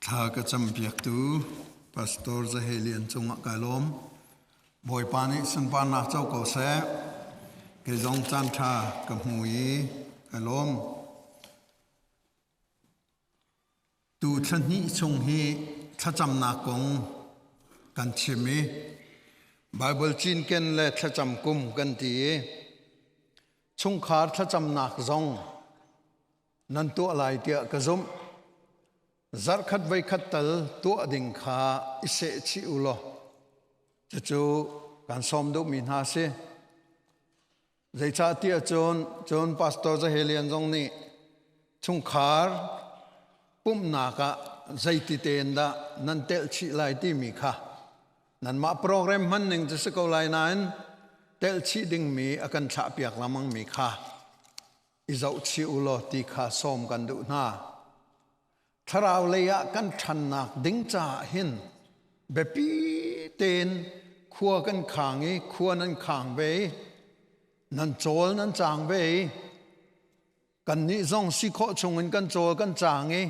Thla ka campiaktu Pastor Zahelian cungah kai lawm. Bawipa nih sunparnak co ko seh. Kei zong caan ṭha ka hmu i kai lawm. Tu thla hnih chung hi thlacamnak kong kan chim i Baibal cinken le thlacam kum kan ti i chungkhar thlacamnak zong nan tuah lai tiah ka zumh. Zarhkhat voikhat tal tuah ding kha i sehchih u law cucu kan sawm duhmi hna si. Zeicahtiah cun cun Pastor Zahelian zong nih chungkhar pumhnak ah zeiti tein dah nan telh chih lai timi kha nanmah program hman ning cu si ko lai nain telh chih dingmi a kan thlahpiak lengmangmi kha i zohchih u law ti kha sawm kan duh hna. Thlarau lei ah kan ṭhannak ding caah hin biapi tein khua kan khang i khua nan khang ve i nan cawl nan caang ve i kannih zong si khawh chungin kan cawl kan caang i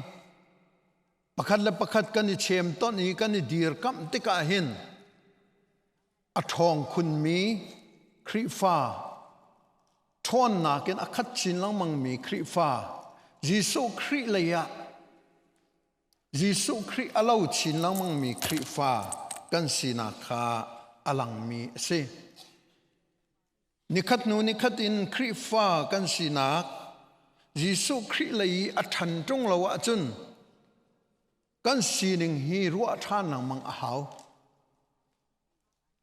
pakhat le pakhat kan i chem tonh i kan i dirkamh tikah hin a ṭhawng khunmi Khrihfa ṭhawnnak in a khat chin lengmangmi Khrihfa Jesuh Khrih lei ah Jesuh Khrih a lo chin lengmangmi Khrihfa kan sinak kha a langmi a si. Nikhat hnu nikhat in Khrihfa kan sinak Jesuh Khrih lei i a ṭhan ṭung lo ahcun kan sining hi ruah ṭhan lengmang a hau.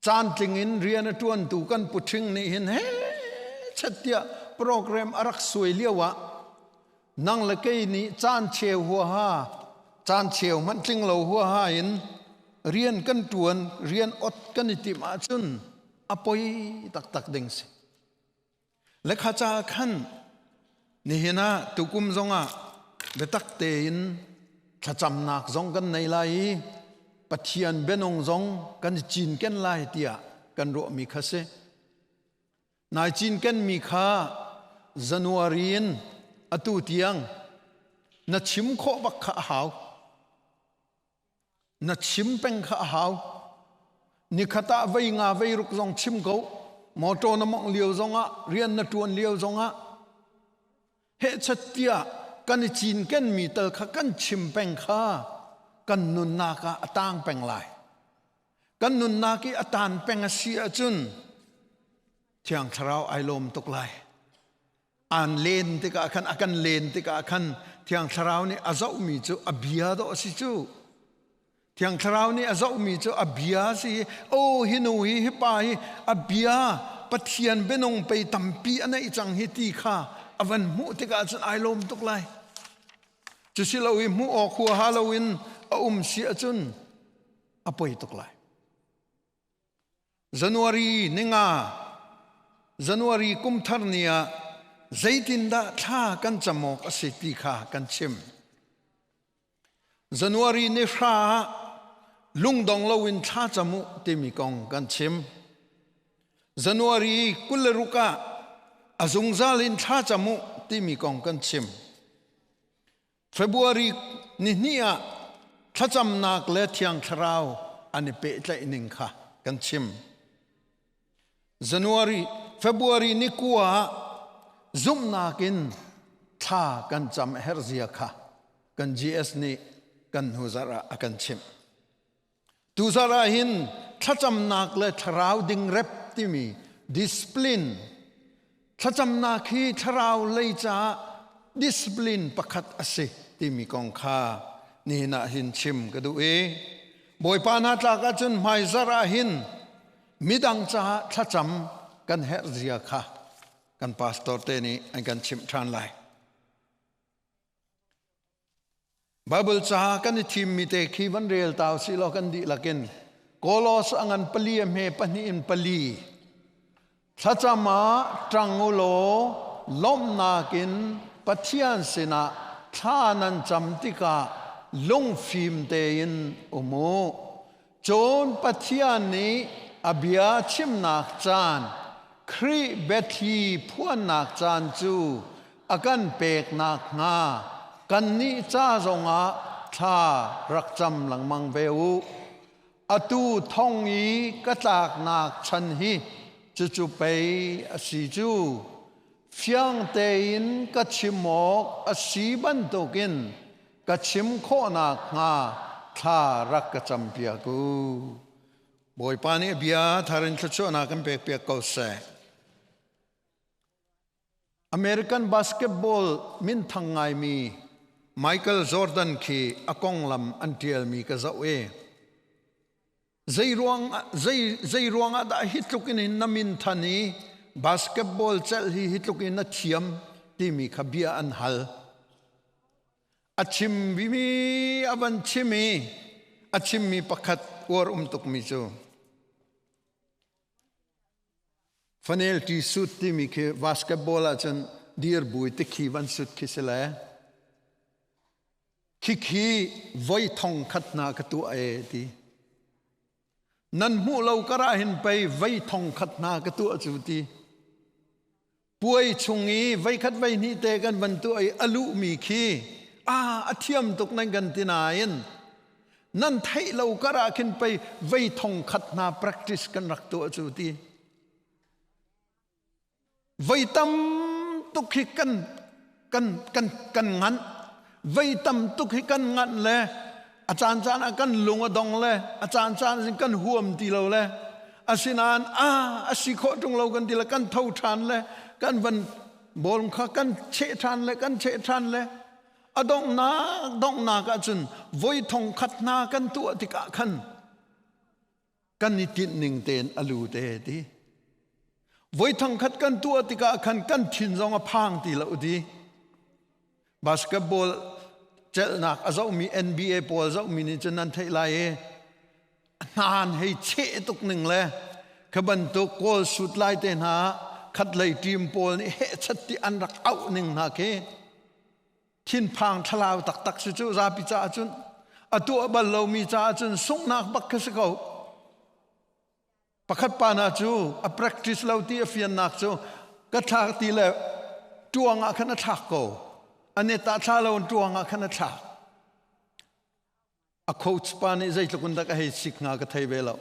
Caantling in rian a ṭuantu kan puṭhing nih hin he chet tiah program a rak suai lio ah nang le kei nih caan cheu huaha caan cheu hmanh tling lo huaha in rian kan ṭuan rian ot kan i timh ahcun a poi taktak ding si. Lekha ca khan nihin ah tukum zongah biatak tein thlacamnak zong kan nei lai i Pathian bianung zong kan i cinken lai tiah kan ruahmi kha si. Nai cinkenmi kha January in atu tiang na chim khawh bak kha a hau. Na chim peng kha a hau. Nikhat ah vei nga vei ruk zong chim ko. Motor na mongh lio zongah, rian na ṭuan lio zongah hehchat tiah kan i cinkenmi tal kha kan chim peng kha kan nunnak ah a tang peng lai. Kan nunnak i a tan peng a si ahcun Thiang Thlarau ai lawm tuk lai. Aan len tikah khan a kan len tikah khan Thiang Thlarau nih a zohmi cu a bia dawh a si cu. Thiang Thlarau nih a zohmi cu a bia si i oh hi nu hi hi pa hi a bia Pathian bianung pei tampi a neih cang hi ti kha a van hmuh tikah cun ai lawm tuk lai. Cu si lo i hmuh awk huaha loin a um si ahcun a poi tuk lai. January ninga January kumthar ni ah zeitindah thla kan cam awk a si ti kha kan chim. January ni hra ah lungdong loin thla cam u timi kong kan chim. January 26 ah a zungzal in thla cam u timi kong kan chim. February ni hnih ah thlacamnak le Thiang Thlarau an i pehtlaih ning kha kan chim. January, February ni kua ah zumhnak in thla kan cam a herh zia kha kan GS nih kan hnu zarh ah a kan chimh. Tu zarh ah hin thlacamnak le thlarau dingrep timi discipline thlacamnak hi thlarau lei caah discipline pakhat a si timi kong kha nihin ah hin chim ka duh i Bawipa hna tlak ahcun hmaizarh ah hin midang caah thlacam kan herh zia kha kan pastor te nih an kan chimh ṭhan lai. Bible ca kan i thimmi te khi van rel ta usih law kan dihlak in Kolos a ngan pali a hme pahnih in pali thlacam ah ṭang u law lawmhnak in Pathian sinah thla nan cam tikah lungfim tein um u. Cun Pathian nih a bia chimnak caan Khrih biathli phuannak caan cu a kan pek nakhnga kannih ca zongah thla rak cam lengmang ve u. Atu thong i ka tlaknak chan hi cucu pei a si cu. Fiang tein ka chim awk a si bantukin ka chim khawhnak hnga thla rak ka campiak u. Bawipa nih bia thar in thluachuahnak kan pekpiak ko seh. American basketball minthang ngaimi Michael Jordan khi a konglam an ṭialmi ka zoh i zei ruang zei zei ruangah dah hi tluk in na min than i basketball celh hi hi tluk in na thiam timi kha bia an hal. A chimmi a van chim i a chimmi pakhat uar um tukmi cu Fanel ṭi sut timi khi basketball ahcun dir bui tikhi van sut khi si le khikhi voi thong khat hna ka tuah e ti. Nan hmuh lo karah hin pei voi thong khat hna ka tuah cu ti. Puai chung i voikhat voihnih te kan van tuah i a luhmi khi a a thiam tuk nan kan ti nain nan theih lo kar ah khin pei vei thong khat hna practice kan rak tuah cu ti. Voi tam tuk hi kan kan kan kan nganh vei tam tuk hi kan nganh le a caan caan ah kan lung a dong le a caan caan in kan huam ti lo le asinain a a si khawh ṭung lo kan ti le kan tho ṭhan le kan van bawlung kha kan cheh ṭhan le kan cheh ṭhan le a donghnak donghnak ah cun voi thong khat hna kan tuah tikah khan kan i tinh ning tein a lu te ti voi thangkhat kan tuah tikah khan kan thin zong a phang ti lo ti basketball celhnak a zohmi NBA pawl zohmi nih cun nan theih lai i hnan hei cheh tuk ning le kha bantuk kawl sut lai te hna khatlei team pawl nih hehchat ti an rak auh ning hna khi thinphang thlalau taktak si cu zapi caah cun a tuah bal lomi caah cun sunghnak bak khi si ko pakhat pa na cu a practice lo ti a fiannak cu ka thlak ti le tuang ah khan a thlak ko ane ta thla lo tuang ah khan a thlak A coach pa nih zeitluk in dah ka hei sik hnga ka thei ve lo.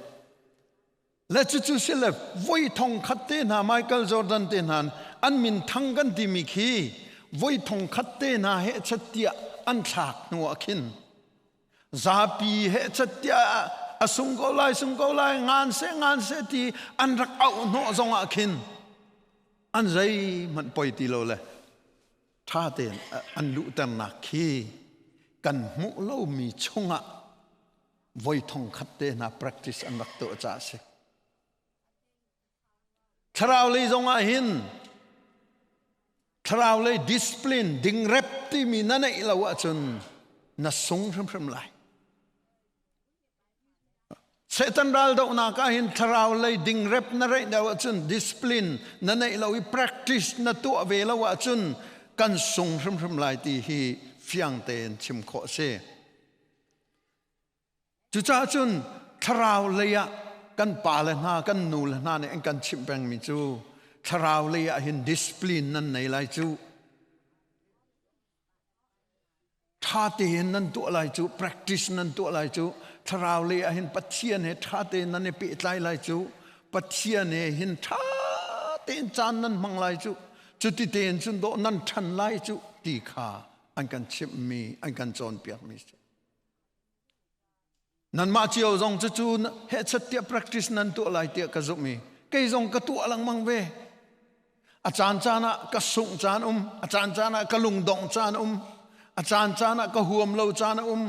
Le cucu si le voi thong khat te hna Michael Jordan te hna an min thang kan timi khi voi thong khat te hna he chat tiah an thlak hnu ah khin zapi he chat tiah a sung ko lai sung ko lai ngan se ngan se ti an rak auh hnawh zong ah khin an zeihmanh poi ti lo le ṭha tein an luhternak khi kan hmuh lomi chungah voi thong khat te hna practice an rak tuah caah a si. Thlarau lei zong ah hin thlarau lei discipline dingrep timi na neih lo ahcun na sung hrimhrim lai. Satan ral dohnak ah hin thlarau lei dingrep na reih lo ahcun discipline na neih lo i practice na tuah ve lo ahcun kan sung hrimhrim lai ti hi fiang tein chim khawh a si. Cucaah cun thlarau lei ah kan pa le hna kan nu le hna nih an kan chimh pengmi cu thlarau lei ah hin discipline nan nei lai cu Ṭha tein nan tuah lai cu, practice nan tuah lai cu, thlarau lei ah hin Pathian he ṭha tein nan i pehtlai lai cu, Pathian he hin ṭha tein caan nan hmang lai cu, cuti tein cun dawh nan ṭhan lai cu ti kha an kan chimhmi, an kan cawnpiakmi si. Nanmah cio zong cucu hehchat tiah practice nan tuah lai tiah ka zumh i kei zong ka tuah lengmang ve. A caan caan ah ka sungh caan um, a caan caan ah ka lungdongh caan um, a caan caan ah ka huam lo caan a um.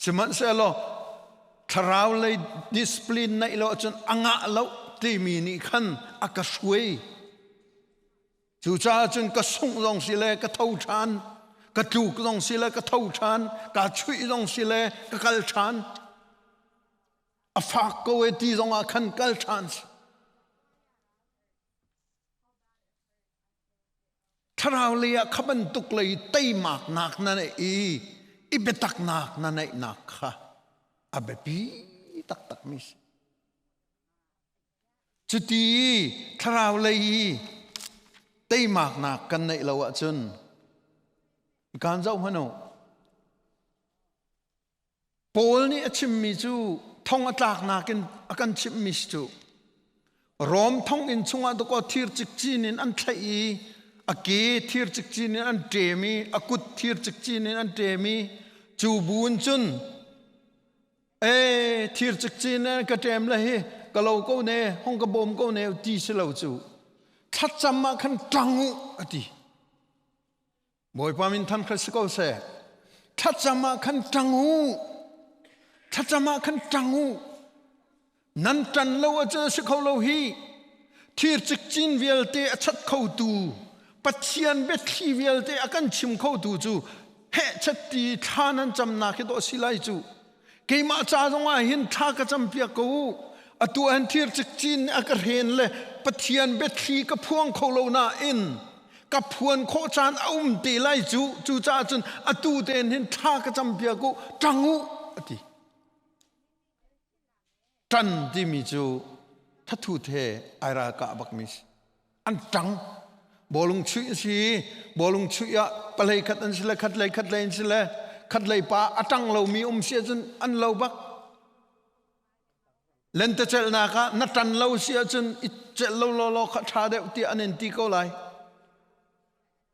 Sihmanhsehlaw thlarau lei discipline neih lo ahcun a ngah lo timi nih khan a ka hruai. Cucaah cun ka sungh zong si le ka tho ṭhan, ka tluk zong si le ka tho ṭhan, kaa chuih zong si le ka kal ṭhan. A fak ko e ti zong ah khan kal ṭhan si. Thlarau lei ah kha bantuk lei teimaknak na neih i i biataknak na neihnak kha a biapi taktakmi si. Cuti i thlarau lei i teimaknak kan neih lo ahcun kan zoh hmanh u. Paul nih a chimmi cu thong a tlaknak in a kan chimhmi si cu Rom thonginn chungah dakaw thir cikcin in an thlaih i a ke thir cikcin in an ṭem i a kut thir cikcin in an ṭem i cu bu in cun e thir cikcin in ka ṭem le hi ka lo ko ne hong ka bawm ko ne ti si lo cu thlacam ah khan ṭang u a ti. Bawipa min than kha si ko seh. Thlacam ah khan ṭang u. Thlacam ah khan ṭang u. Nan ṭan lo ahcun a si kho lo hi. Thir cikcin vialte a chat khotu, Pathian biathli vialte a kan chim khotu cu hehchat ti thla nan camnak hi dawh si lai cu. Keimah ca zongah hin thla ka campiak ko u. Atu an thir cikcin a ka hren le Pathian biathli ka phuang kho lo nain ka phuan khawh caan a um te lai cu. Cucaah cun atu tein hin thla ka campiak u, ṭang u, a ti. Ṭan timi cu thathut he ai ralkah bakmi si. An ṭang. Bawlung chuih a si. Bawlung chuih ah palei khat an si le khat lei khat lei an si le khat lei pa a ṭang lomi um si ahcun an lo bak. Lentecelhnak ah na ṭan lo si ahcun i celh lo lawlaw kha ṭha deuh tiah an in ti ko lai.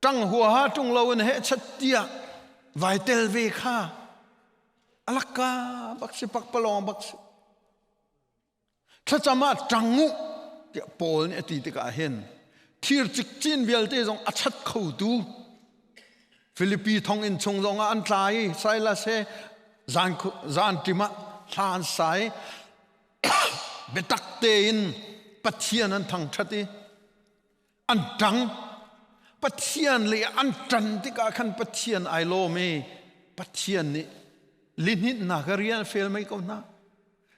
Ṭang huaha ṭung lo in hehchat tiah vai tel ve kha alakka bak si pakpalawng bak si. Thlacam ah ṭang u tiah Paul nih a ti tikah hin thir cikcin vialte zong a chat khotu Filipi thonginn chung zongah an tla i Silas he zan zan ṭim ah hla an sa i biatak tein Pathian an thangṭhat i an ṭang. Pathian le an ṭan tikah khan Pathian ai lawm i Pathian nih lihninhnak a rian fel mei ko hna.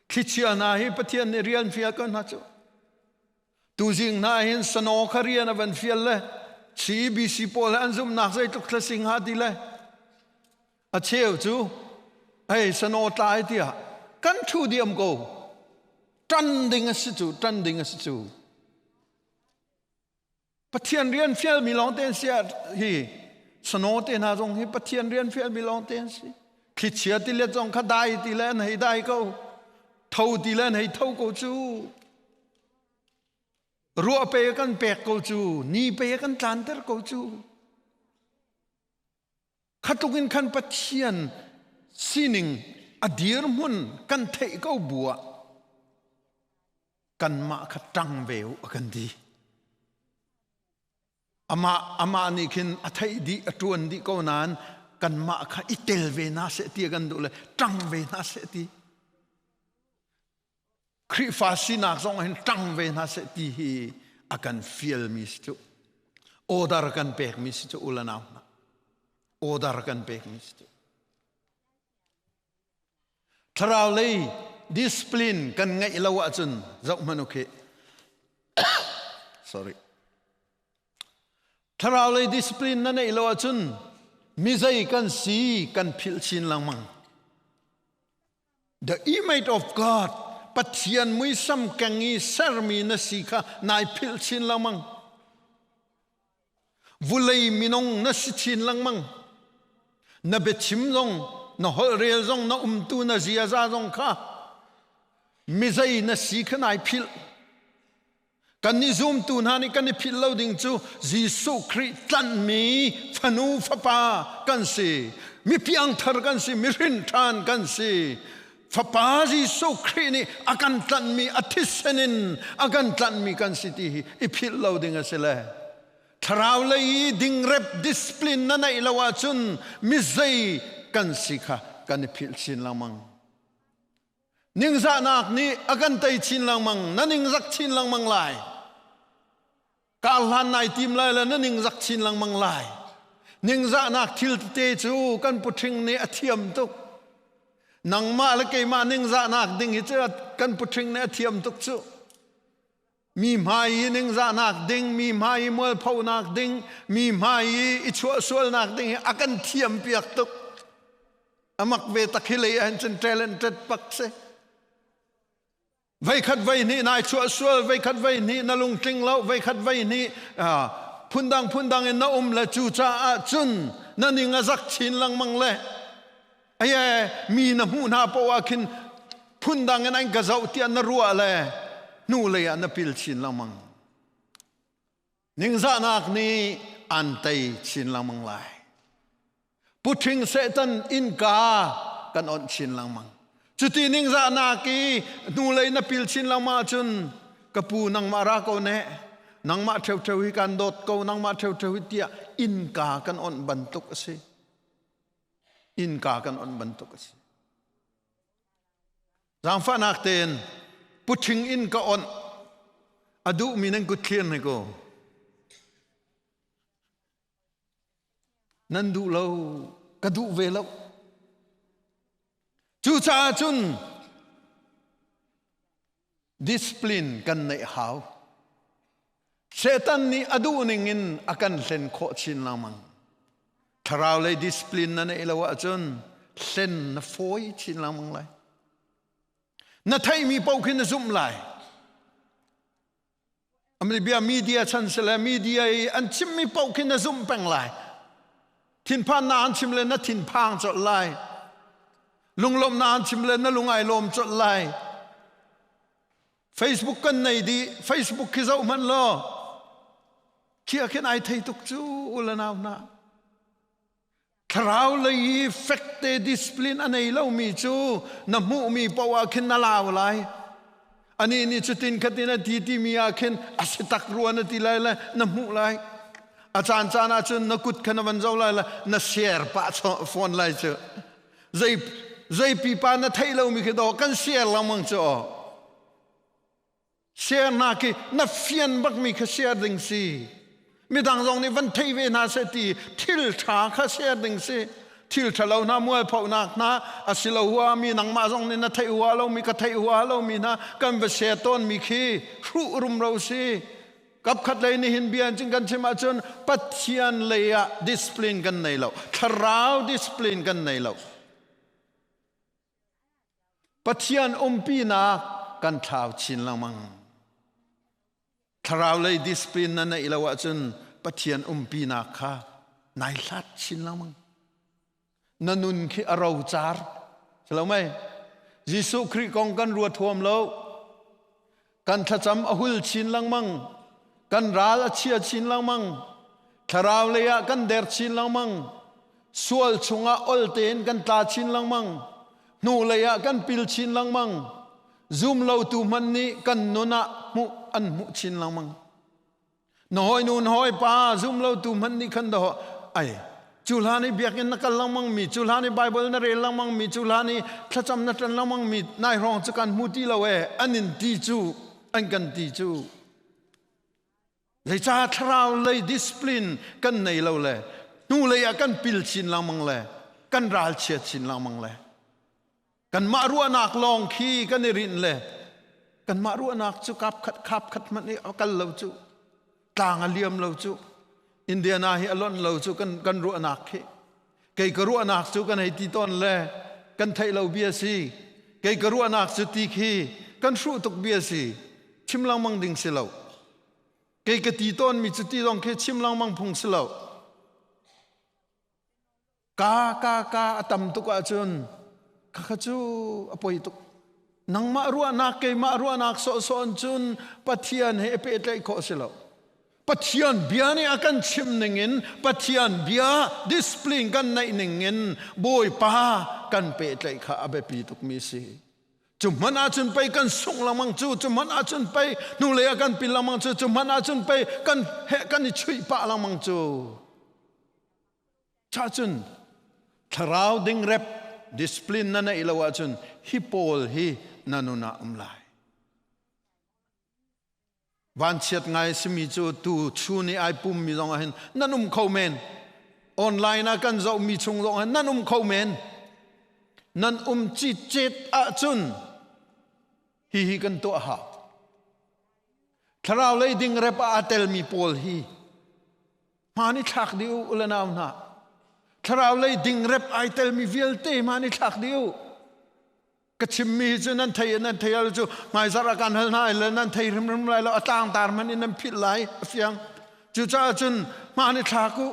Thlichia hna hi Pathian nih rian fial ko hna cu. Tuzing hna hin sano kha rian a van fial le CBC pawl he an zumhnak zeitluk thla sing ha ti le a cheu cu hei sano tlai tiah kan thu diam ko. Ṭan ding a si cu, ṭan ding a si cu. Pathian rian fialmi lawng te an si ah hi sano te hna zong hi Pathian rian fialmi lawng te an si. Thlichia tilet zong kha dai ti le an hei dai ko. Tho ti le an hei tho ko cu. Ruah pe kan pek ko cu. Ni pe kan tlanter ko cu. Khatluk in khan Pathian sining a dirhmun kan theih ko bu ah kanmah kha ṭang ve u a kan ti. Amah amah nih khin a theih dih a ṭuan dih ko nain kanmah kha i tel ve hna seh ti a kan duh le ṭang ve hna seh ti. Khrihfa sinak zong hin ṭang ve hna seh ti hi a kan fialmi si cu. Order kan pekmi si cu u le nau hna. Order kan pekmi si cu. Thlarau lei discipline kan ngeih lo ahcun zoh hmanh u khi. Sorry. Thlarau lei discipline na neih lo ahcun mizei kan si kan philh chin lengmang. The image of God Pathian muisam keng i sermi na si kha nai philh chin lengmang. Vulei minung na si chin lengmang. Na biachim zong, na holhrel zong, na umtu na ziaza zong kha mizei na si kha nai philh. Kan i zumtu hna nih kan i philh lo ding cu Jesuh Khrih tlanhmi fanu fapa kan si. Mi piangthar kan si, mi hrinṭhan kan si. Fapa Jesuh Khrih nih a kan tlanhmi a thisen in a kan tlanhmi kan si ti hi i philh lo ding a si le. Thlarau lei i dingrep discipline na neih lo ahcun mizei kan si kha kan i philh chin lengmang. Ningzahnak nih a kan tei chin lengmang, na ningzak chin lengmang lai. Kar hlan nai tim lai le na ningzak chin lengmang lai. Ningzahnak thil tete cu kan puṭhing nih a thiam tuk. Nangmah le keimah ningzahnak ding hi cu kan puṭhing nih a thiam tuk cu. Mi hmai i ningzahnak ding, mi hmai i mualphonak ding, mi hmai i i chuahsualnak ding hi a kan thiam piak tuk. Amak ve tak hi lei ahhin cun talented pak si. Veikhat veihnih nai chuah sual, veikhat veihnih na lungtling lo, veikhat veihnih phundang phundang in na um le cu caah cun na ning a zak chin lengmang le. Aye mi na hmuh hna poah ah khin phundang in an ka zoh tiah na ruah le hnu lei ah na pil chin lengmang. Ningzahnak nih an tei chin lengmang lai. Puṭhing Satan innka kan onh chin lengmang. Cuti ningzahnak i hnulei na pil chin lengmang ahcun ka pu nangmah ra ko ne nangmah ṭheuṭheu hi kan dawt ko nangmah ṭheuṭheu hi tiah innka kan onh bantuk a si. Innka kan onh bantuk a si. Zaangfahnak tein puṭhing inn ka onh a duhmi nan kut thlir hnik u. Nan duh lo, ka duh ve lo. Cucaah cun discipline kan neih hau. Satan nih a duh ning in a kan hlen khawh chin lengmang. Thlarau lei discipline na neih lo ahcun hlen na fawi chin lengmang lai. Na theihmi paoh khi na zumh lai. Amli bia media chan sile media i an chimmi paoh khi na zumh peng lai. Thinphan na an chim le na thinphang colh lai. Lunglawmh na an chim le na lung ai lawm colh lai. Facebook kan nei dih. Facebook khi zoh hmanh law khi khin ai thei tuk cu u le nau hna. Thlarau lei i fekte discipline a nei lomi cu na hmuhmi paoh ah khin na lau lai. Anih nih cutin khatin a ti timi ah khin a si tak rua na ti lai le na hmuh lai. A caan caan ah cun na kut kha na van zo lai le na share pah fawn lai cu. Zei zei pipa na theih lomi khi dawh kan share lengmang cu aw. Share hna khi na fian bakmi kha share ding si. Midang zong nih van thei ve hna seh ti thil ṭha kha share ding si. Thil ṭhalo hna mualphonak hna a si lo huami nangmah zong nih na theih hua lomi ka theih hua lomi hna kan va share tawnmi khi hruh rumro si. Kapkhat lei nih hin bia in kan chim ahcun Pathian lei ah discipline kan nei lo. Thlarau discipline kan nei lo. Pathian umpinak kan thlau chin lengmang. Thlarau lei discipline na neih lo ahcun Pathian umpinak kha nai hlat chin lengmang. Na nun khi a rocar. Si lo mei? Jesuh Khrih kong kan ruat huam lo. Kan thlacam a hul chin lengmang. Kan ral a chia chin lengmang. Thlarau lei ah kan der chin lengmang. Sual chungah ol tein kan tla chin lengmang. Hnu lei ah kan pil chin lengmang. Zum lotu hmanh nih kan nun ah hmuh an hmuh chin lengmang. Na hawinu na hawipa zum lotu hmanh nih khan dawh ai cu hlan i biakinn na kal lengmang mi cu hlan i Bible na rel lengmang mi cu hlan i thlacam na ṭan lengmang mi nai hrawng cu kan hmu ti lo e an in ti cu an kan ti cu zeicah thlarau lei discipline kan nei lo le hnu lei ah kan pil chin lengmang le kan ralchia chin lengmang le Kanmah ruahnak lawng khi kan i rinh le kanmah ruahnak cu kap khat khap khat hmanh i a kal lo cu tlang a liam lo cu Indiana hi a lonh lo cu kan kan ruahnak khi kei ka ruahnak cu kan hei ti tawn le kan theih lo bia si kei ka ruahnak cu ti khi kan hruh tuk bia si chim lengmang ding si lo kei ka ti tawn mi cu ti zong khi chim lengmang phung si lo Ka ka ka a tam tuk ahcun khakha cu a poi tuk. Nangmah ruahnak keimah ruahnak sawhsawh in cun Pathian he i pehtlaih khawh a si lo. Pathian bia nih a kan chimh ning in Pathian bia discipline kan neih ning in Bawipa kan pehtlaih kha a biapi tukmi a si. Cu hmanh ahcun pei kan sungh lengmang cu, cu hmanh ahcun pei hnulei ah kan pil lengmang cu, cu hmanh ahcun pei kan heh kan i chuih pah lengmang cu. Cahcun thlarau dingrep discipline na neih lo ahcun hi pawl hi na nun ah um lai. Vanchiat ngai simi cu tu chun i ai pummi zong ah hin nan um kho men. Online ah kan zohmi chung zong ah nan um kho men. Nan um citcet ahcun hihi kan tuah hau. Thlarau lei dingrep ah aa telmi pawl hi Hmaan i thlak dih u le nau hna. Thlarau lei dingrep ai telmi vialte hmaan i thlak dih u. Ka chimmi hi cu nan thei nan thei al cu hmaizarh ah kan hal hna le nan thei hrimhrim lai lo a tlangtar hmanh in nan philh lai a fiang. Cucaah cun hmaan i thlak u.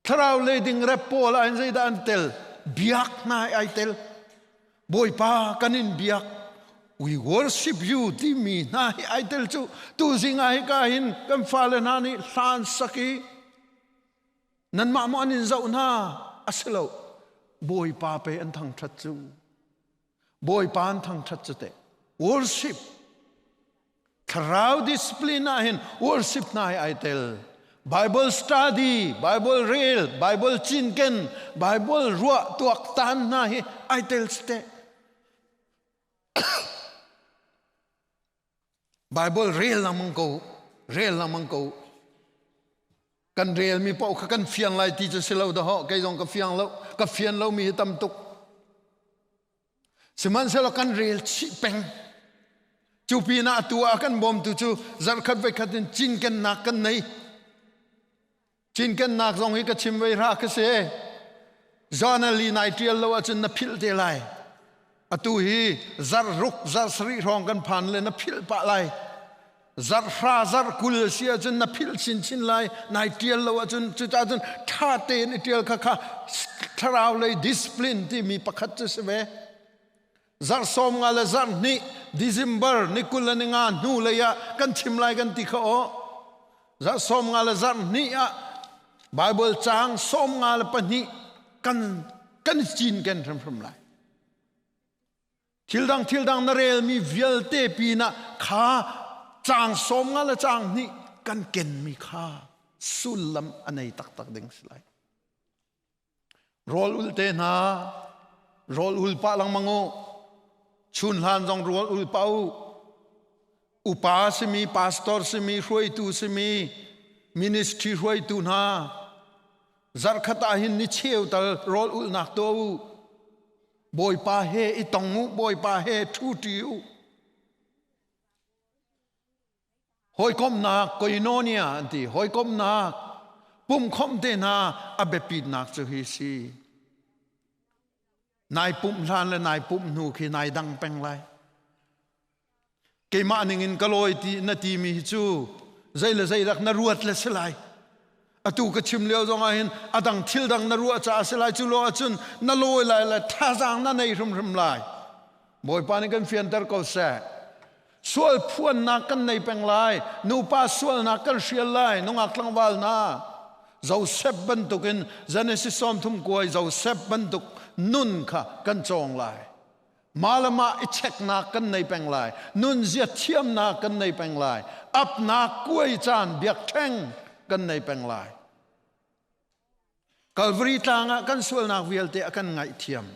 Thlarau lei ding rep pawl ah hin zeidah an tel? Biak hna ai tel. Bawipa kan in biak. We worship you timi hna hi ai tel cu tuzing ah hika hin kan fale hna nih hlan sak i nanmah maw an in zoh hna a si lo. Bawipa pe an thangṭhat cu. Bawipa an thangṭhat cu teh. Worship Thlarau discipline ah hin worship hna hi ai tel. Bible study, Bible rel, Bible cinken, Bible ruah tuaktan hna hi ai tel te. Bible rel lengmang ko, rel lengmang ko. Kan relmi paoh kha kan fiang lai ti cu si lo dah kei zong ka fiang lo, ka fian lomi hi tam tuk. Sihmanhsehlaw kan rel chih peng. Cu pinah atu ah kan bawmtu cu zarhkhat voikhat in cinkennak kan nei. Cinkennak zong hi ka chim vei hra ka si. Journal nai ṭial lo ahcun na philh te lai. Atu hi zarh ruk, zarh sarih hrawng kan phan le na philh pah lai. Zarh hra, zarh 20 a si ahcun na philh chinchin lai. Nai ṭial lo ahcun cucaah cun ṭha tein i ṭial kha kha thlarau lei discipline timi pakhat cu si ve. Zarh 15 le zarh hnih December ni 20 le ni nga hnu lei ah kan chim lai kan ti kha aw. Zarh 15 le zarh hnih ah Bible caang 52 kan kan cinken hrimhrim lai. Thil dang thil dang na relmi vialte pinah kha caang 50 le caang hnih kan kenmi kha sullam a nei taktak ding si lai. Rawl ul te hna, rawl ul pah lengmang u. Chun hlan zong rawl ul pah u. Upa simi, pastor simi, hruaitu simi, ministry hruaitu hna, zarhkhat ah hin ni cheu tal rawl ulnak tuah u. Bawipa he i tong u, Bawipa he ṭhu ṭi u. Hawikomhnak koinonia an ti. Hawikomhnak pumkhomh te hna a biapitnak cu hi si. Nai pumh hlan le nai pumh hnu khi nai dang peng lai. Keimah ningin ka lawi ti na timi hi cu zei le zei dak na ruat le si lai. Atu ka chim lio zong ah hin a dang thil dang na ruah caah si lai cu lo ahcun na lawi lai le thazaang na nei hrimhrim lai. Bawipa nih kan fianter ko seh. Sual phuannak kan nei peng lai. Nupa sualnak kan hrial lai. Nungak tlangval hna. Joseph bantukin Genesis 33 Joseph bantuk nun kha kan cawng lai. Mah le mah i cheknak kan nei peng lai. Nunzia thiamnak kan nei peng lai. Apnak kuai caan biakṭheng kan nei peng lai. Calvary tlang ah kan sualnak vialte a kan ngaihthiam.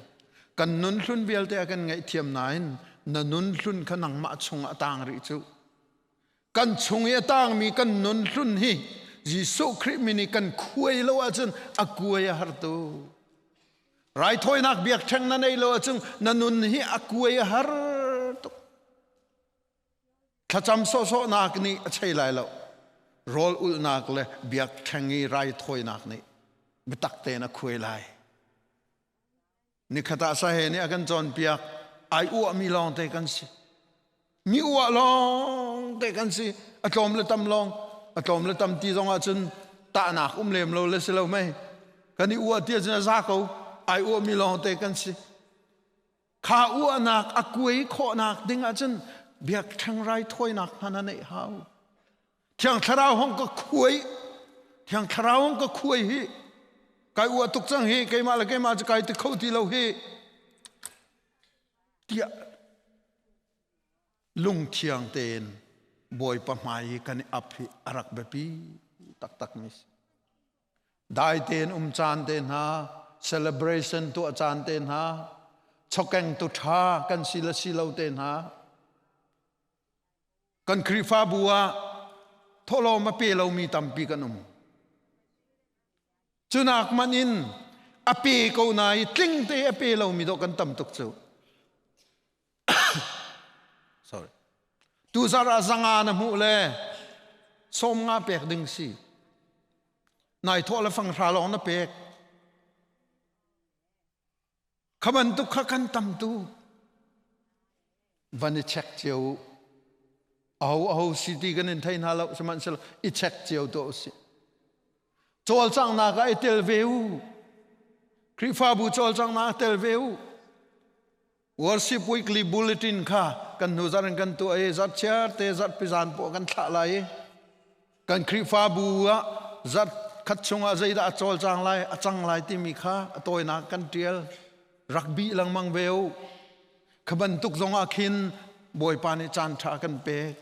Kan nun hlun vialte a kan ngaihthiam nain na nun hlun kha nangmah chungah a tang rih cu. Kan chung i a tangmi kan nun hlun hi Jesuh Khrih min i kan khuai lo ahcun a kuai a har tu. Raithawinak biakṭheng na nei lo ahcun na nun hi a kuai a har tuk. Thlacam sawhsawhnak nih a chei lai lo. Rawl ulhnak le biakṭheng i raithawinak nih biatak tein a khuai lai. Nikhat ah sahe nih a kan cawnpiak ai uahmi lawngte kan si. Mi uah lawngte kan si. A tlawm le tam lawng. A tlawm le tam ti zong ahcun tahnak um lem lo le si lo mei. Kan i uah ti ahcun a za ko. Ai uahmi lawngte kan si. Kha uahnak a kuai khawhnak ding ahcun biakṭheng raithawinak hna na neih hau. Thiang Thlarau hong ka khuai Thiang Thlarau hong ka khuai hi kai uah tuk cang hi keimah le keimah cu kai ti kho ti lo hi tiah lungthiang tein Bawipa hmai i kan i ap hi a rak biapi taktak mi si. Dai tein um caan te hna, celebration tuah caan te hna, chokeng tu ṭha kan si le si lo te hna, Kan Khrihfabu ah thawhlawm a pe lomi tampi kan um. Cunak man in a pe ko na i tling te a pe lomi dawh kan tam tuk cu. Sorry. Tuzar ah zanga na hmuh le 50 pek ding si. Nai thawh le fanghra lawng na pek. Kha bantuk kha kan tam tu van i check cio u. Aho aho si ti kan in thei hna lo sihmanhsehlaw i check cio tuah usih. Cawlcanghnak ah i tel ve u. Khrihfabu cawlcanghnak ah tel ve u. Worship Weekly Bulletin kha kan hnu zarh in kan tuah i zarhchiar te zarhpi zan poah kan thlah lai i kan Khrihfabu ah zarh khat chungah zeidah a cawlcang lai a cang lai timi kha a tawinak kan tial rak bih lengmang ve u. Kha bantuk zong ah khin Bawipa nih caan ṭha kan pek.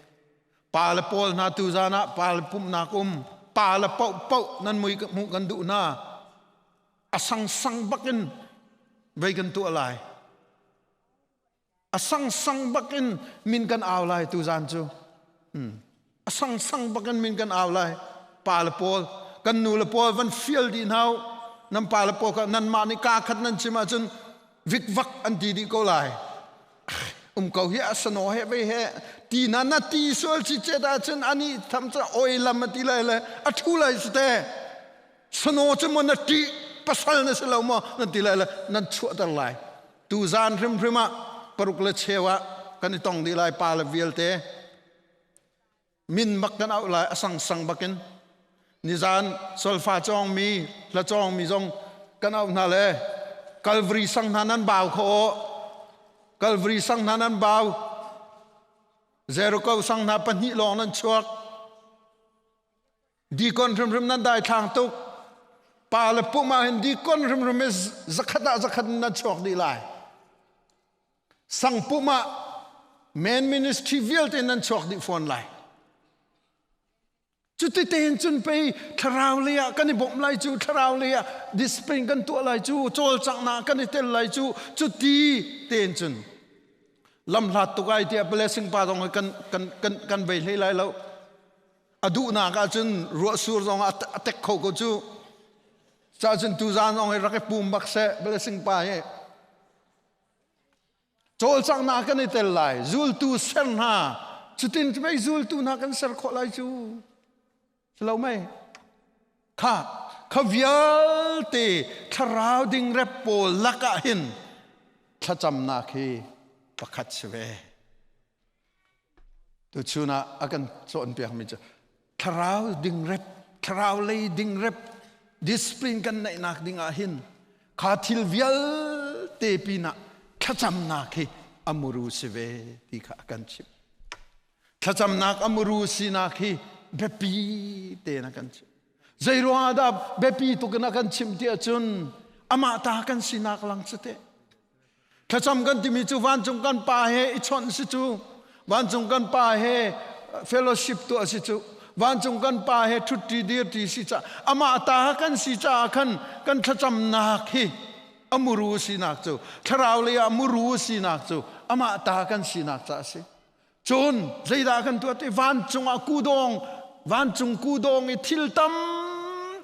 Pa le pawl hna tu zan ah pa le pumhnak um pa le paoh paoh nan mui hmuh kan duh hna. A sangsang bakin vei kan tuah lai. A sangsang bakin min kan au lai tu zan cu. A sangsang bakin min kan au lai. Pa le pawl kan nu le pawl van fial dih hna u. Nan pa le pawl kha nanmah nih kaa khat nan chim ahcun vikvak an ti dih ko lai. Um ko hi a sano he ve he ti na na ti sual chi chet ahcun ani tham cha oi lam a ti lai le a thu lai su te. Sano cu mo na ṭih pasal na si lo maw nan ti lai le nan chuahter lai. Tu zan hrimhrim ah paruk le cheu ah kan i tong dih lai pa le vialte. Min bak kan auh lai a sangsang bakin. Nizan solfa cawngmi hla cawngmi zong kan auh hna le Calvary sang hna nan bau kho aw. Calvary sang hna nan bau. Jericho sang hna pahnih lawng nan chuak. Dikon hrimhrim nan daithlang tuk. Pa le pum ah hin dikon hrimhrim hi zakhat ah zakhat in nan chuak dih lai. Sang pum ah men ministry vialte nan chuak dih fawn lai. Cuti tein cun pei thlarau lei ah kan i bawmh lai cu, thlarau lei ah discipline kan tuah lai cu, cawlcanghnak kan i tel lai cu, cuti tein cun lamhlat tuk ai tiah blessing pa zong kan kan kan kan vei hlei lai lo. A duhnak ahcun ruahsur zong a tek kho ko cu. Cacun tuzaan zong hi rak i pum bak seh blessing pa hi. Cawlcanghnak kan i tel lai. Zultu ser hna. Cutin mei zultu hna kan ser khawh lai cu. Si lo mei? Kha kha vialte thlarau dingrep pawl lakah hin thlacamnak hi pakhat si ve. Tuchun ah a kan cawnpiakmi cu thlarau dingrep, thlarau lei dingrep discipline kan neihnak ding ah hin kha thil vialte pinah thlacamnak hi a muru si ve ti kha a kan chimh. Thlacamnak a muru sinak hi biapi tein a kan chimh. Zei ruangah dah biapi tuk in a kan chimh ti ahcun amah ta kan sinak lang cu teh. Thlacam kan timi cu vancung kan Pa he i chawnh si cu. Vancung kan Pa he fellowship tuah si cu. Vancung kan Pa he ṭhutti dirṭi si ca amah ta kan si caah khan kan thlacamnak hi a muru sinak cu thlarau lei ah muru sinak cu amah ta kan sinak ca a si. Cun zeidah kan tuah ti vancung ah kudawng vancung kudawng i thil tam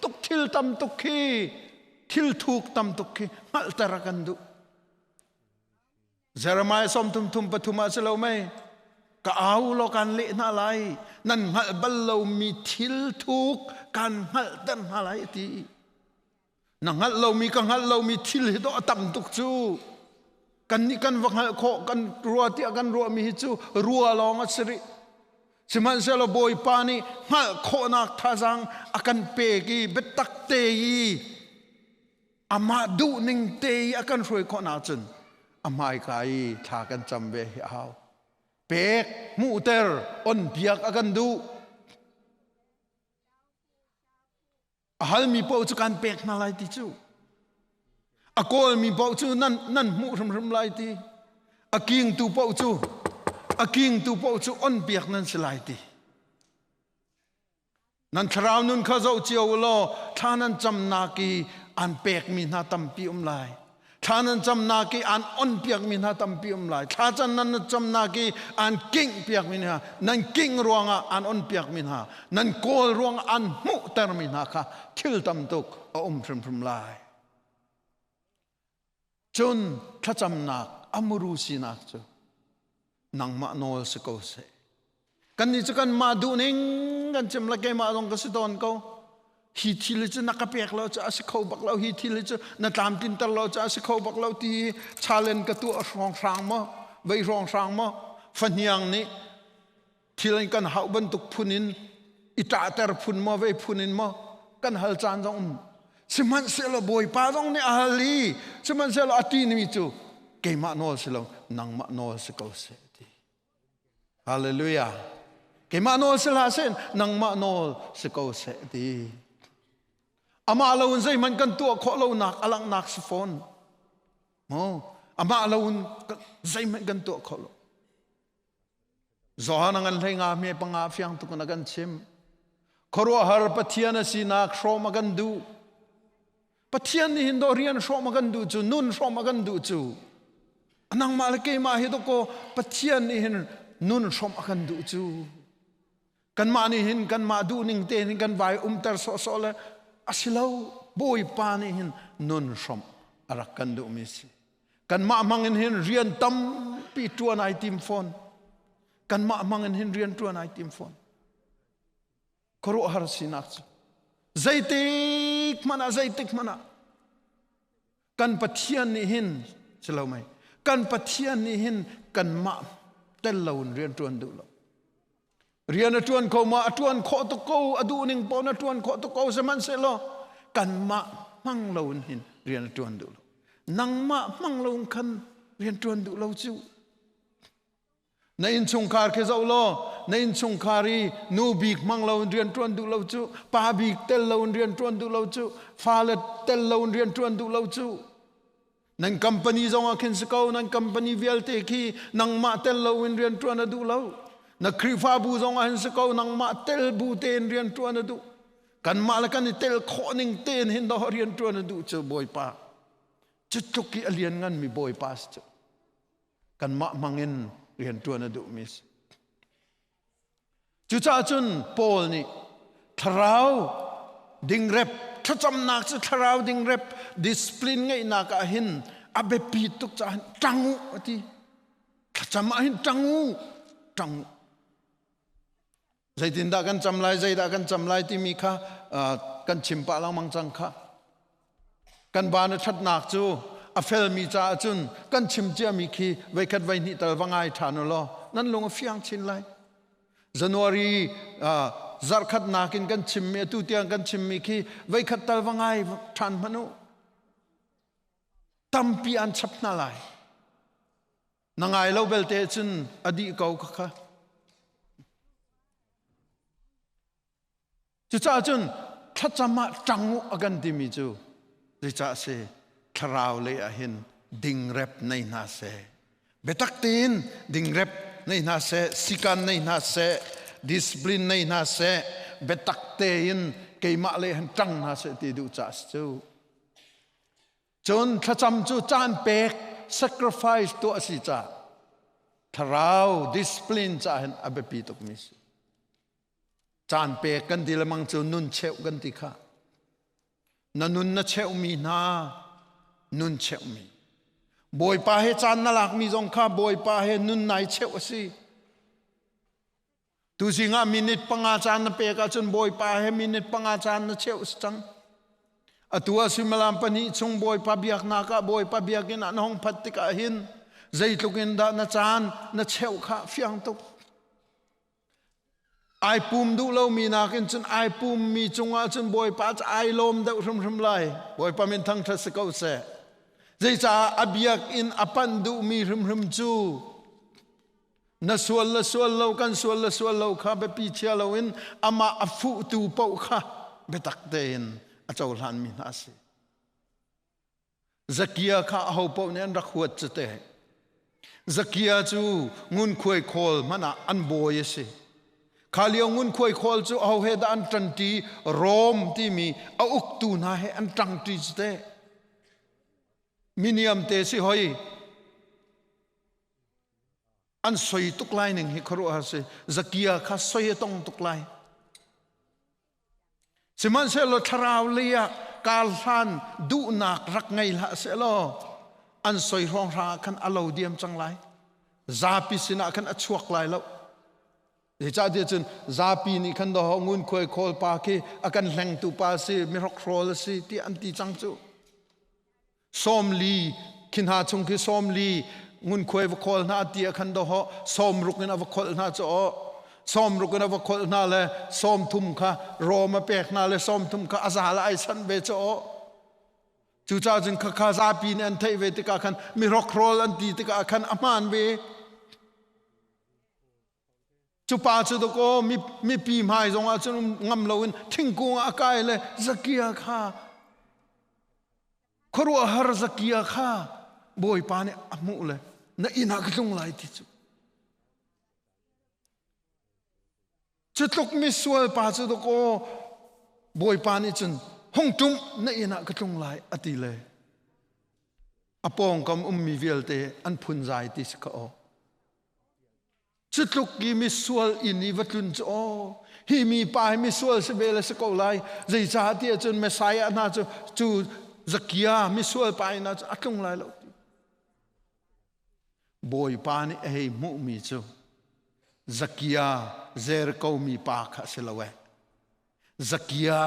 tuk thil tam tuk khi thil thuk tam tuk khi hngalhter a kan duh. Jeremiah sawm thum thum pathum ah si lo mei ka au law kan leh hna lai nan hngalh bal lomi thil thuk kan hngalhter hna lai a ti. Na hngalh lomi ka hngalh lomi thil hi dawh a tam tuk cu. Kannih kan va hngalh khawh kan rua tiah kan ruahmi hi cu rua lawng a si rih. Sihmanhsehlaw Bawipa nih hngalh khawhnak thazaang a kan pek i biatak te i amah duhning te i a kan hruai khawhnak cun a hmaika i thla kan cam ve hi a hau. Pek, hmuhter, onpiak a kan duh. A halmi paoh cu kan pek hna lai ti cu. A kawlmi paoh cu nan, nan hmuh hrimhrim lai ti. A kingtu paoh cu a kingtu paoh cu on piak nan si lai ti. Nan thlarau nun kha zoh cio u law thla nan camnak i an pekmi hna tampi um lai. Thla nan camnak i an onpiakmi hna tampi um lai. Thla can nan camnak i an kinghpiakmi hna, nan king ruangah an onpiakmi hna, nan kawl ruangah an hmuhtermi hna kha thil tam tuk a um hrimhrim lai. Cun thlacamnak a muru sinak cu nangmah nawl si ko seh. Kannih cu kanmah duhning kan chim le keimah zong ka si tawn ko. Hi thil hi cu na ka pek lo cu a si kho bak lo, hi thil hi cu na tlamtlinter lo cu a si kho bak lo ti challenge ka tuah hrawnghrang maw, vei hrawnghrang maw, fahniang nih thil in kan hauh bantuk phun in i ṭahter phun maw, vei phun in maw. Kan hal caan zong um. Sihmanhsehlaw Bawipa zong nih a hal i sihmanhsehlaw a ṭihmi cu keimah nawl si lo nangmah nawl si ko seh ti. Hallelujah. Keimah nawl si hlah seh nangmah nawl si ko seh ti. Amah lo in zeihmanh kan tuah khawh lonak a langhnak si fawn. Maw? Amah lo in zeihmanh kan tuah khawh lo. Johan a ngan hlei nga hme panga fiang tuk in a kan chim. Khuaruahhar Pathian a sinak hrawm a kan duh. Pathian nih hin dawh rian hrawm a kan duh cu, nun hrawm a kan duh cu. Nangmah le keimah hi dawkaw Pathian nih hin nun hrawm a kan duh cu. Kanmah nih hin kanmah duhning te hin kan vai umter sawhsawh le a si lo. Bawipa nih hin nun hrawmh a rak kan duhmi si. Kanmah hmang in hin rian tampi ṭuan ai tim fawn. Kanmah hmang in hin rian ṭuan ai tim fawn. Khuaruahhar sinak cu zeitik hmanh ah zeitik hmanh ah kan Pathian nih hin si lo mei kan Pathian nih hin kanmah tel lo in rian ṭuan duh lo. Rian a ṭuan kho ma a ṭuan khawh tuk ko a duh ning pawn a ṭuan khawh tuk ko sihmanhsehlaw kanmah hmang lo in hin rian a ṭuan duh lo. Nangmah hmang lo in khan rian ṭuan duh lo cu. Na innchungkhar khi zoh law na innchungkhar i nu bik hmang lo in rian ṭuan duh lo cu pa bik tel lo in rian ṭuan duh lo cu fale tel lo in rian ṭuan duh lo cu Nan company zong ah khin si ko, nan company vialte khi nangmah tel loin rian ṭuan a duh lo. Na Khrihfabu zong ah hin si ko, nangmah tel bu tein rian ṭuan a duh. Kanmah le kan i tel khawh ning tein hin dawh rian ṭuan a duh cu Bawipa. Cu tluk i a lian nganmi Bawipa si cu. Kanmah hmangin rian ṭuan a duhmi si. Cucaah cun Paul nih thlarau dingrep thlacamnak cu thlarau dingrep discipline ngeihnak ah hin a biapi tuk caah ṭang u a ti. Thlacam ah hin ṭang u, ṭang u. Zeitindah kan cam lai, zeidah kan cam lai timi kha kan chim pah lengmang cang kha. Kan van a ṭhatnak cu a felmi caah cun kan chim ciami khi voikhat voihnih tal va ngai ṭhan u law nan lung a fiang chin lai. January zarhkhatnak in kan chimmi atu tiang kan chimmi khi voikhat tal va ngai ṭhan hmanh u. Tampi an chap hna lai. Na ngai lo belte cun a dih ko kha. Cucaah cun thlacam ah ṭang u a kan timi cu zeicah a si? Thlarau lei ah hin dingrep nei hna seh. Biatak tein dingrep nei hna seh, sikan nei hna seh, discipline nei hna seh, biatak tein keimah lei han ṭang hna seh ti duh caah si cu. Cun thlacam cu caan pek sacrifice tuah a si caah thlarau discipline caah hin a biapi tukmi si. Caan pek kan ti lemang cu nun cheuh kan ti kha. Na nun na cheuhmi hna nun cheuhmi. Bawipa he caan na lakmi zong kha Bawipa he nun nai cheuh a si. Tuzing ah minute panga caan na pek ahcun Bawipa he minute panga caan na cheuh si cang. Atu ah suimilam pahnih chung Bawipa biaknak ah Bawipa biakinn ah na hong phat tikah hin zeitluk in dah na caan na cheuh kha fiang tuk. Ai pum duh lomi nakin cun ai pummi cungah cun Bawipa cu ai lawm deuh hrimhrim lai. Bawipa min thangṭhat si ko seh. Zeicah a biakinn a panh duhmi hrimhrim cu na sual le sual lo kan sual le sual lo kha biapi chia loin amah a fuhtu paoh kha biatak tein a cohlanmi hna a si. Zakia kha ahopaoh nih an rak huat cu te. Zakia cu ngunkhuai khawl hmanh ah an bawi a si. Kha lio ngunkhuai khawl cu aho he dah an ṭanṭi Rom timi a uktu hna he an ṭangṭi cu te. Miniam te si hoi. An soi tuk lai ning hi khuaruahhar si. Zakia kha soi a tong tuk lai. Sihmanhsehlaw thlarau lei ah karhlan duhnak rak ngei hlah sehlaw an soi hrawnghrang ah khan a lo diam cang lai. Zapi sinah khan a chuak lai lo. Zeicahtiah cun zapi nih khan dawh ngunkhuai khawl pa khi a kan hlengtu pa a si, mihrokhrol a si tiah an ti cang cu. 40 khi hna chung khi 40 ngunkhuai va khawl hna ti ah khan dawhawh 60 in a va kholh hna cu aw. Sawmruk in a va kholh hna le 30 kha rawm a pek hna le 30 kha a zal ai sanh ve cu aw. Cucaah cun khakha zapi nih an theih ve tikah khan mi hrokhrawl an ti tikah khan a hmaan ve. Cu pa cu dakaw mipi hmai zongah cun ngam loin thingkung ah a kai le Zakia kha khuaruahhar Zakia kha Bawipa nih a hmuh le na inn ah ka tlung lai ti cu. Cu tluk misual pa cu dakaw Bawipa nih cun hung ṭum na inn ah ka tlung lai a ti le a pawngkam ummi vialte an phunzai ti si kha aw. Cu tluk i misual inn i va tlun cu aw hi mi pa hi misual si ve le si ko lai zeicah ti ahcun Messiah hna cu cu Zakia misual pa inn ah cun a tlung lai lo ti. Bawipa nih a hei hmuhmi cu Zakia Jericho mi pa kha a si lo eh. Zakia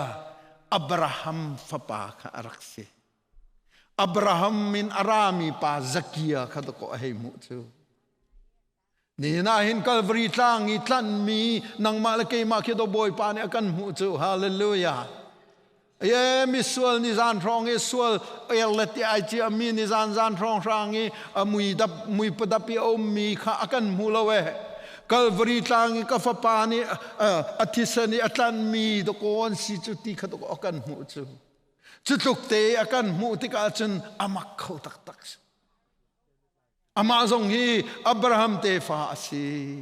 Abraham fapa kha a rak si. Abraham min a rami pa Zakia kha dakaw a hei hmuh cu. Nihin ah hin Calvary tlang i tlanhmi nangmah le keimah khi do Bawipa nih a kan hmuh cu. Hallelujah. Ye misual ni zan hrawng i sual er le ti ai cia mi ni zan zan hrawng hrang i a mui dap mui padap i a ummi kha a kan hmu lo e. Calvary tlang i ka fapa nih a thisen i a tlanhmi dakaw an si cu ti kha dakaw a kan hmuh cu. Cu tluk te a kan hmuh tikah cun a mak kho taktak si. Amah zong hi Abraham tefa a si.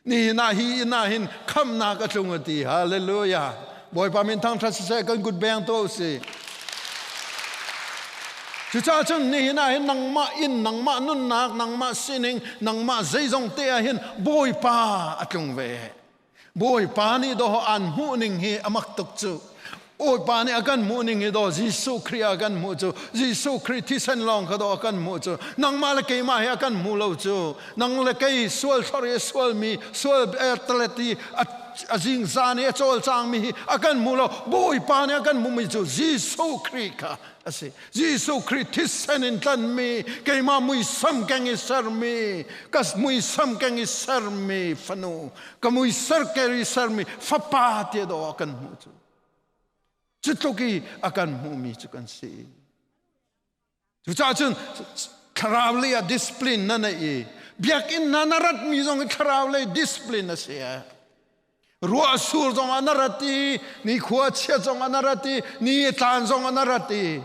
Nihin ah hi inn ah hin khamnak a tlung a ti. Hallelujah. Bawipa min thangṭhat siseh kan kut beng to si. Cucaah cun nihin ah hin nangmah inn, nangmah nunnak, nangmah sining, nangmah zeizong te ah hin Bawipa a tlung ve. Bawipa nih dawh an hmuh ning hi a mak tuk cu. Bawipa nih a kan hmuh ning hi daw Jesuh Khrih a kan hmuh cu. Jesuh Khrih thisen lawng kha daw a kan hmuh cu. Nangmah le keimah hi a kan hmu lo cu. Nang le kei sual thlor i a sualmi, sual talet i a zingzan i a cawlcangmi hi a kan hmu lo. Bawipa nih a kan hmuhmi cu Jesuh Khrih kha a si. Jesuh Khrih thisen in tlanmi keimah muisam keng i sermi ka muisam keng i sermi fanu ka muiser keri sermi fapa ti do a kan hmuh cu cu tluk i a kan hmuhmi cu kan si cucaah cun thlarau lei ah discipline na neih i biakinn hna na ratmi zong hi thlarau lei discipline a si Ruah sur zong ah na rat i nikhua chiat zong ah na rat i ni a tlan zong ah na rat i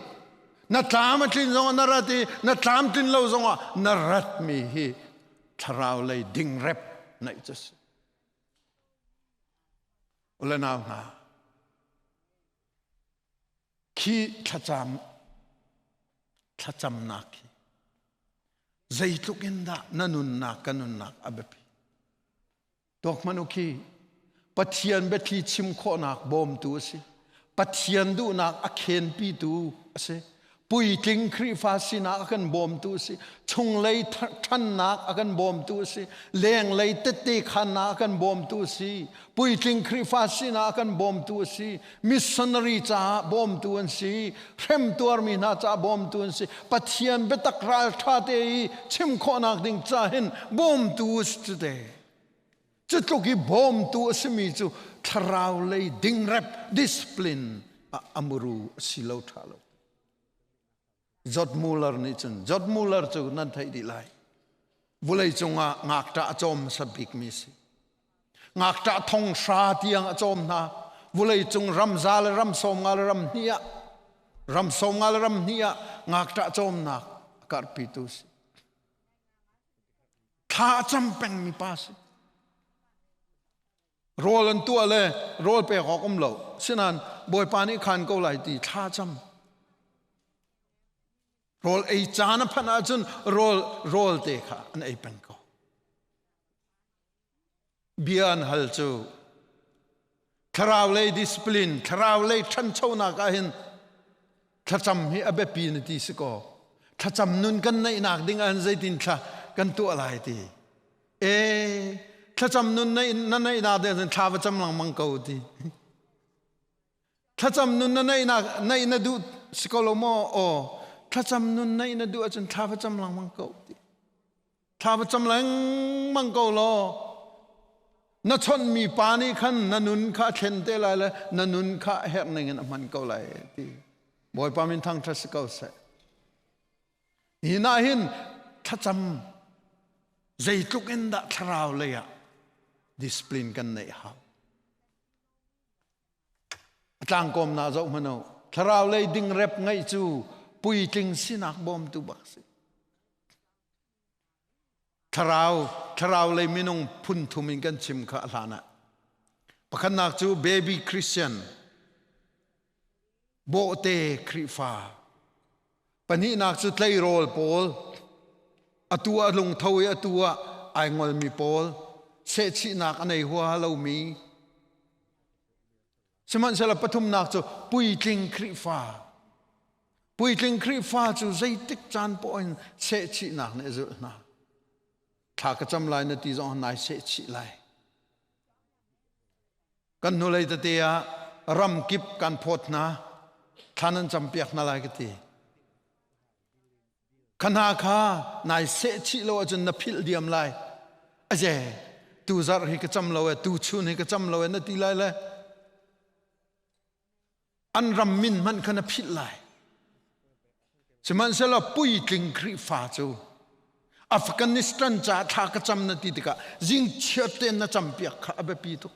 na tlam a tlin zong ah na rat i na tlam tlin lo zong ah na ratmi hi thlarau lei dingrep naih cu si. Ule nau hna, khi thlacam thlacamnak hi zeitluk in dah na nunnak ka nunnak a biapi. Tuak hmanh u khi Pathian biathli chim khawhnak bawmtu a si. Pathian duhnak a khenpitu a si. Puitling Khrihfa sinak a kan bawmtu a si. Chunglei ṭhannak a kan bawmtu a si. Lenglei tette khannak a kan bawmtu a si. Puitling Khrihfa sinak a kan bawmtu a si. Missionary caah bawmtu an si. Hremtuarmi hna caah bawmtu an si. Pathian biatak ralṭha te i chim khawhnak ding ca hin bawmtu a si cu te. Cu tluk i bawmtu a simi cu thlarau lei dingrep discipline ah a muru a si lo ṭha lo. George Muller nih cun George Muller cu nan theih dih lai. Vulei cungah ngakṭah a cawm hmasa bikmi si. Ngakṭah thong hra tiang a cawm hna. Vulei cung ram za le ram 50 le ram hnih ah ram 50 le ram hnih ah ngakṭah cawmnak a karhpitu si. Thla a cam pengmi pa si. Rawl an tuah le rawl pek awk um lo. Sinain Bawipa nih khan ko lai ti thla cam. Rawl ei caan a phanh ahcun rawl rawl te kha an ei peng ko. Bia an hal cu thlarau lei discipline, thlarau lei ṭhanchonak ah hin thlacam hi a biapi na ti si kaw thlacam nun kan neihnak ding ah hin zeitin thla kan tuah lai ti e thlacam nun na neihnak ding cun thla va cam lengmang ko ti thlacam nun na neihnak neih na duh si ko lo maw aw thlacam nun neih na duh ahcun thla va cam lengmang ko ti thla va cam lengmang ko law. Na chonhmi pa nih khan na nun kha a thlen te lai le na nun kha a herh ning in a hman ko lai ti. Bawipa min thangṭhat si ko seh. Hi na hin thlacam zeitluk in dah thlarau lei ah discipline kan neih hau. A tlangkawm na zoh hmanh u. Thlarau lei dingrep ngeih cu puitling sinak bawmtu bak si. Thlarau, thlarau lei minung phun thum in kan chim kha a hlan ah. Pakhatnak cu baby Christian, bawhte Khrihfa. Pahnihnak cu tleirawl pawl, atu ah lungtho i atu ah ai ngolmi pawl, sehchihnak a nei huaha lomi. Sihmanhsehlaw pathumnak cu puitling Khrihfa. Puitling Khrihfa cu zeitik caan poah in sehchihnak nih a zulh hna. Thla ka cam lai na ti zong nai sehchih lai. Kan hnulei tete ah ram kip kan phawt hna. Thla nan campiak hna lai ka ti. Kha hna kha nai sehchih lo ahcun na philh diam lai. Aje, tu zarh hi ka cam lo e, tu chun hi ka cam lo e na ti lai le an ram min hmanh kha na philh lai. Sihmanhsehlaw puitling Khrihfa cu Afghanistan ca thla ka cam na ti tikah zingchiat tein na campiak kha a biapi tuk.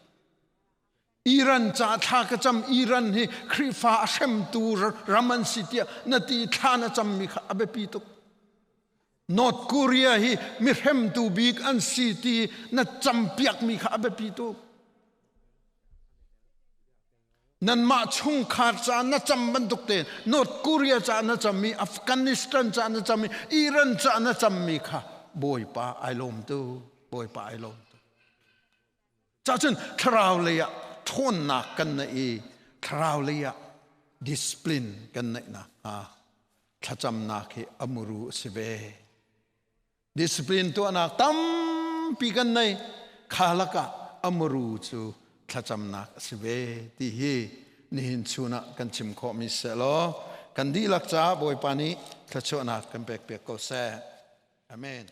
Iran ca thla ka cam Iran hi Khrihfa a hremtu ram an si tiah na ti thla na cammi kha a biapi tuk. North Korea hi mi hremtu bik an si ti na campiakmi kha a biapi tuk. Nanmah chungkhar ca na cam bantuk te North Korea ca na cammi Afghanistan ca na cammi Iran ca na cammi kha Bawipa ai lawm tu Bawipa ai lawm tu Cahcun thlarau lei ah ṭhawnnak kan neih i thlarau lei ah discipline kan neih nakhnga thlacamnak hi a muru a si ve. Discipline tuahnak tampi kan nei kha lakah a muru cu thlacamnak a si ve ti hi nihin chun ah kan chim khawhmi seh law kan dihlak caah Bawipa nih thluachuahnak kan pek piak ko seh. Amen.